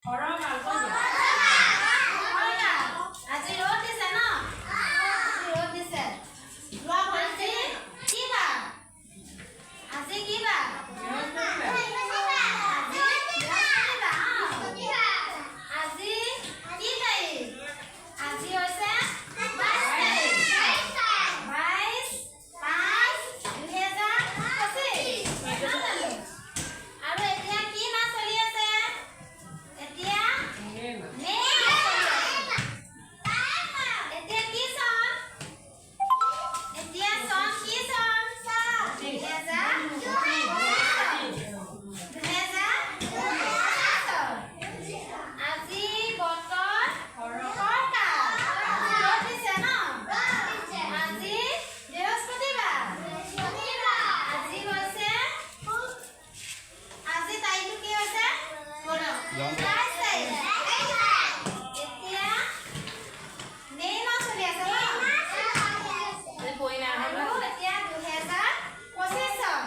ফৰকাল। আজি ৰ'দ দিছে ন? আজি ৰ'দ দিছে। আজি কি বাৰ? আজি কি বাৰ? আজি বৃহস্পতিবাৰ, অ। আজি কি তাৰিখ? আজি হৈছে 22 তাৰিখ, 22/5/2025, নহয় জানো? আৰু এতিয়া কি মাহ চলি আছে? এতিয়া মে' মাহ চলি আছে। এতিয়া কি চন? এতিয়া চন কি চন? 2025 চন। 2025 চন। আজি বতৰ ফৰকাল, ৰ'দ দিছে ন? আজি বৃহস্পতিবাৰ। আজি হৈছে, আজি তাৰিখটো কি হৈছে? 22 তাৰিখ। এতিয়া মে' মাহ চলি আছে ন? আৰু এতিয়া 2025 চন।